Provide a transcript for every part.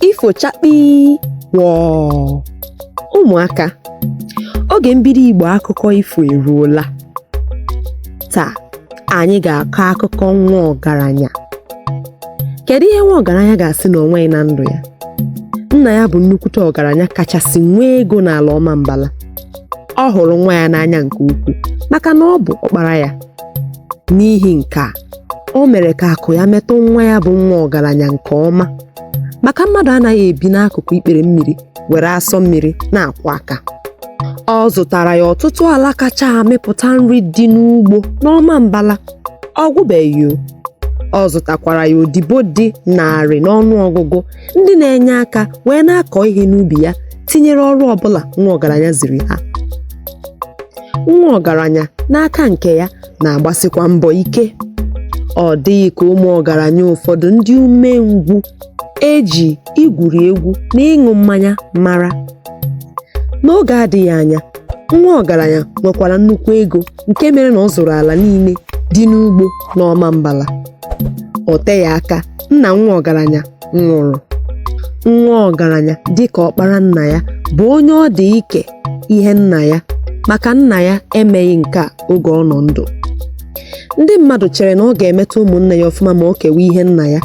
Ifo chakpii wọọ! Ụmụaka, oge mbido Igbo akụkọ ifo eruola. Taa, anyị ga-akọ akụkọ nwa ọgaranya. Kedu ihe nwa ọgaranya ga-asị na o nweghị na ndụ ya? Nna ya bụ nnukwute ọgaranya kachasị nwee ego n'ala Ọmambala. Ọ hụrụ nwa ya n'anya nke ukwuu maka na ọ bụ ọkpara ya. N'ihi nke a, o mere ka akụ ya metụ nwa ya bụ nwa ọgaranya nke ọma maka mmadụ anaghị ebi n'akụkụ ikpere mmiri were asọ mmiri na-akwọ aka. Ọ zụtara ya ọtụtụ ala kacha amịpụta nri dị n'ugbo n'Ọmambala. Ọ gwụbeghị o. Ọ zụtakwara ya odibo dị 100 n'ọnụọgụgụ ndị na-enye aka wee na-akọ ihe n'ubi ya tinyere ọrụ ọbụla nwa ọgaranya ziri ha. Nwa ọgaranya n'aka nke ya na-agbasikwa mbọ ike. Ọ dịghị ka ụmụ ọgaranya ụfọdụ ndị umengwụ e ji igwuri egwu na ịṅụ mmanya mara. N'oge adịghị anya, nwa ọgaranya nwekwara nnukwu ego nke mere na ọ zụrụ ala niile dị n'ugbo n'Ọmambala. O teghị aka, nna nwa ọgaranya nwụrụ. Nwa ọgaranya dịka ọkpara nna ya bụ onye ọ dị ike ihe nna ya maka nna ya emeghị nke a oge ọ nọ ndụ. Ndị mmadụ chere na ọ ga-emetụ ụmụnne ya ọfụma ma o kewa ihe nna ya,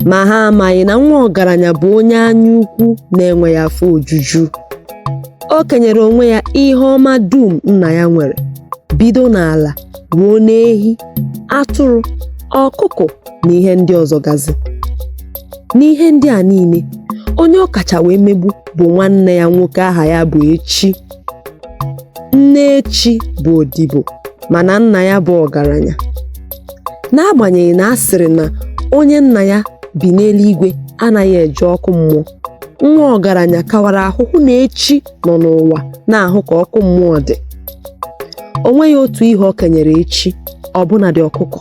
ma ha amaghị na nwa ọgaranya bụ onye anya ukwu na-enweghị afọ ojuju. O kenyere onwe ya ihe ọma dum nna ya nwere, bido n'ala ruo n'ehi, atụrụ, ọkụkọ na ihe ndị ọzọ gazi. N'ihe ndị a niile, onye ọ kacha wee megbu bụ nwanne ya nwoke aha ya bụ Echi. Nne Echi bụ odibo mana nna ya bụ ọgaranya. N'agbanyeghị na a sịrị na onye nna ya bi n'eluigwe anaghị eje ọkụ mmụọ, nwa ọgaranya kawara ahụ hụ na Echi nọ n'ụwa na-ahụ ka ọkụ mmụọ dị. O nweghị otu ihe o kenyere Echi, ọbụnadị ọkụkọ.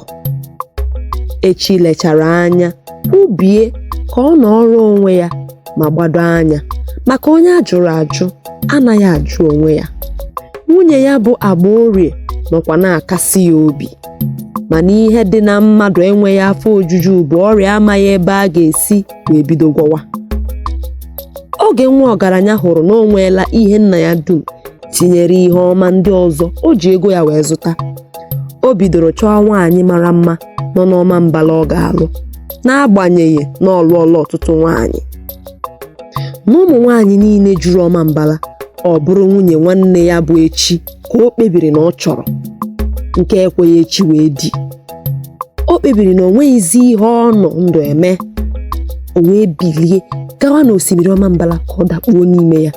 Echi lechara anya kwubie ka ọ nọọrọ onwe ya ma gbado anya maka onye a jụrụ ajụ anaghị ajụ onwe ya. Nwunye ya bụ Agbaorie nọkwa na-akasi ya obi mana ihe dị na mmadụ enweghị afọ ojuju bụ ọrịa amaghị ebe a ga-esi wee bido gwọwa. Oge nwa ọgaranya hụrụ na o nweela ihe nna ya dum tinyere ihe ọma ndị ọzọ o ji ego ya wee zụta, o bidoro chọwa nwaanyị mara mma nọ n'Ọmambala ọ ga-alụ n'agbanyeghị na ọ lụọla ọtụtụ nwaanyị. N'ụmụ nwaanyị niile juru Ọmambala, ọ bụrụ nwunye nwanne ya bụ Echi ka o kpebiri na ọ chọrọ, nke ekweghị Echi wee di. O kpebiri na o nweghịzi ihe ọ nọ ndụ eme, o wee bilie gawa n'osimiri Ọmambala ka ọ dakpuo n'ime ya.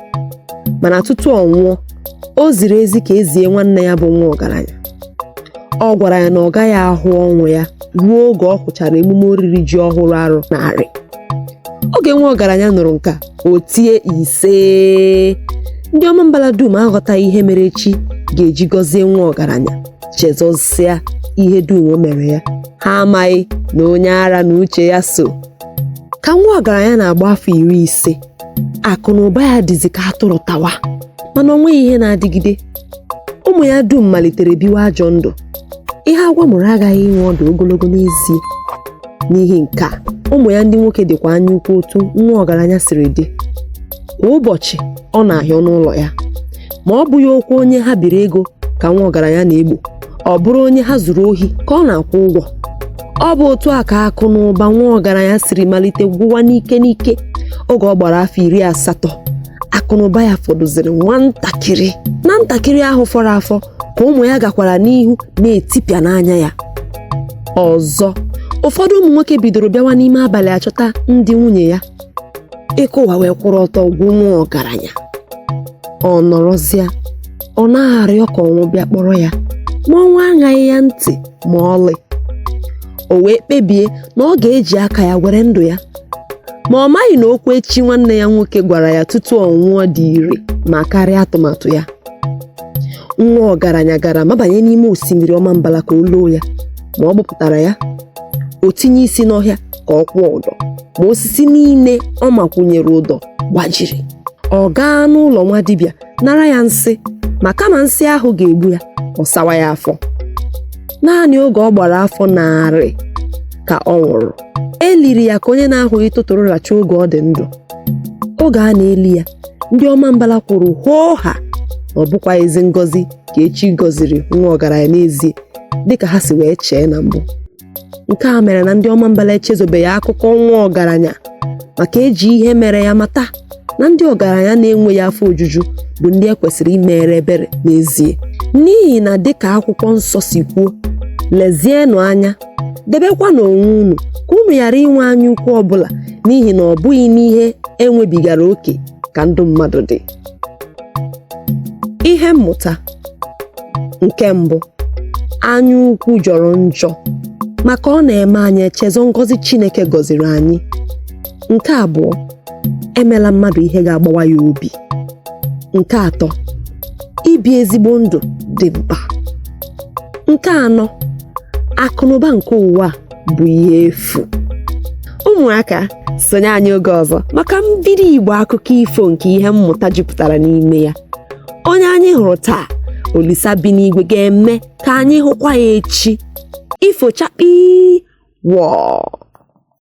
Mana tutu ọ nwụọ, o ziri ezi ka e zie nwanne ya bụ nwa ọgaranya. Ọ gwara ya na ọ gaghị ahụ ọnwụ ya ruo oge ọ hụchara emume oriri ji ọhụrụ arọ 100. Oge nwa ọgaranya nụrụ nke a, o tie isee. Ndị Ọmambala dum aghọtaghị ihe mere Echi ga-eji gọzie nwa ọgaranya chezọsịa ihe dum o mere ya. Ha amaghị na onye ara na uche ya so. Ka nwa ọgaranya na-agba afọ 50, akụ na ụba ya dịzi ka atụrụ tawa, mana o nweghị ihe na-adịgide. Ụmụ ya dum malitere biwe ajọ ndụ. Ihe agwọ mụrụ agaghị inwe ọdụ ogologo n'ezie. N'ihi nke a, ụmụ ya ndị nwoke dịkwa anya ukwu otu nwa ọgaranya siri dị. Kwa ụbọchị ọ na-ahịọ n'ụlọ ya, ma ọ bụghị okwu onye ha biri ego ka nwa ọgaranya na-egbo, ọ bụrụ onye ha zuru ohi ka ọ na-akwụ ụgwọ. Ọ bụ otu a ka akụ na ụba nwa ọgaranya siri malite gwụwa n'ike n'ike. Oge ọ gbara afọ 80, akụ na ụba ya fọdụziri nwantakịrị. Na ntakịrị ahụ fọrọ afọ ka ụmụ ya gakwara n'ihu na-etipịa n'anya ya. Ọzọ, ụfọdụ ụmụ nwoke bidoro bịawa n'ime abalị achọta ndị nwunye ya. Ike ụwa wee kwụrụ ọtọ gwụ nwa ọgaranya. Ọ nọrọzịa, ọ na-arịọ ka ọnwụ bịa kpọrọ ya, ma ọnwụ aṅaghị ya ntị ma ọlị. O wee kpebie na ọ ga-eji aka ya were ndụ ya. Ma ọ maghị na okwu Echi nwanne ya nwoke gwara ya tutu ọ nwụọ dị ire ma karịa atụmatụ ya. Nwa ọgaranya gara mabanye n'ime osimiri Ọmambala ka o loo ya, ma ọ gbụpụtara ya. O tinye isi n'ọhịa ka ọ kwụọ ụdọ, ma osisi niile ọ makwụnyere ụdọ gbajiri. Ọ gaa n'ụlọ nwa dibịa nara ya nsị, ma kama nsị ahụ ga-egbu ya, ọ sawa ya afọ. Naanị oge ọ gbara afọ 100 ka ọ nwụrụ. E liri ya ka onye na-ahụghị tụtụrụ racha oge ọ dị ndụ. Oge a na-eli ya, ndị Ọmambala kwuru hoo ha na ọ bụkwa ezi ngọzi ka echi gọziri nwa ọgaranya n'ezie dịka ha si wee chee na mbụ. Nke a mere na ndị Ọmambala echezobeghị akụkọ nwa ọgaranya maka eji ihe mere ya mata na ndị ọgaranya na-enweghị afọ ojuju bụ ndị e kwesịrị imere ebere n'ezie. N'ihi na dịka akwụkwọ nsọ si kwuo, lezienụ anya, debekwanụ onwe unu ka unu ghara inwe anya ukwu ọbụla n'ihi na ọ bụghị n'ihe e nwebigara oke ka ndụ mmadụ dị. Ihe mmụta nke mbụ, anya ukwu jọrọ njọ maka ọ na-eme anyị echezọ ngọzi Chineke gọziri anyị. Nke abụọ, emela mmadụ ihe ga-agbawa ya obi. Nke atọ, ibi ezigbo ndụ dị mkpa. Nke anọ, akụnụba nke ụwa bụ ihe efu. Ụmụaka, sonye anyị oge ọzọ maka mbido Igbo akụkọ ifo nke ihe mmụta jupụtara n'ime ya. Onye anyị hụrụ taa, Olisa bi n'igwe ga-eme ka anyị hụkwa ya echi. Ifo chakpii wọọ!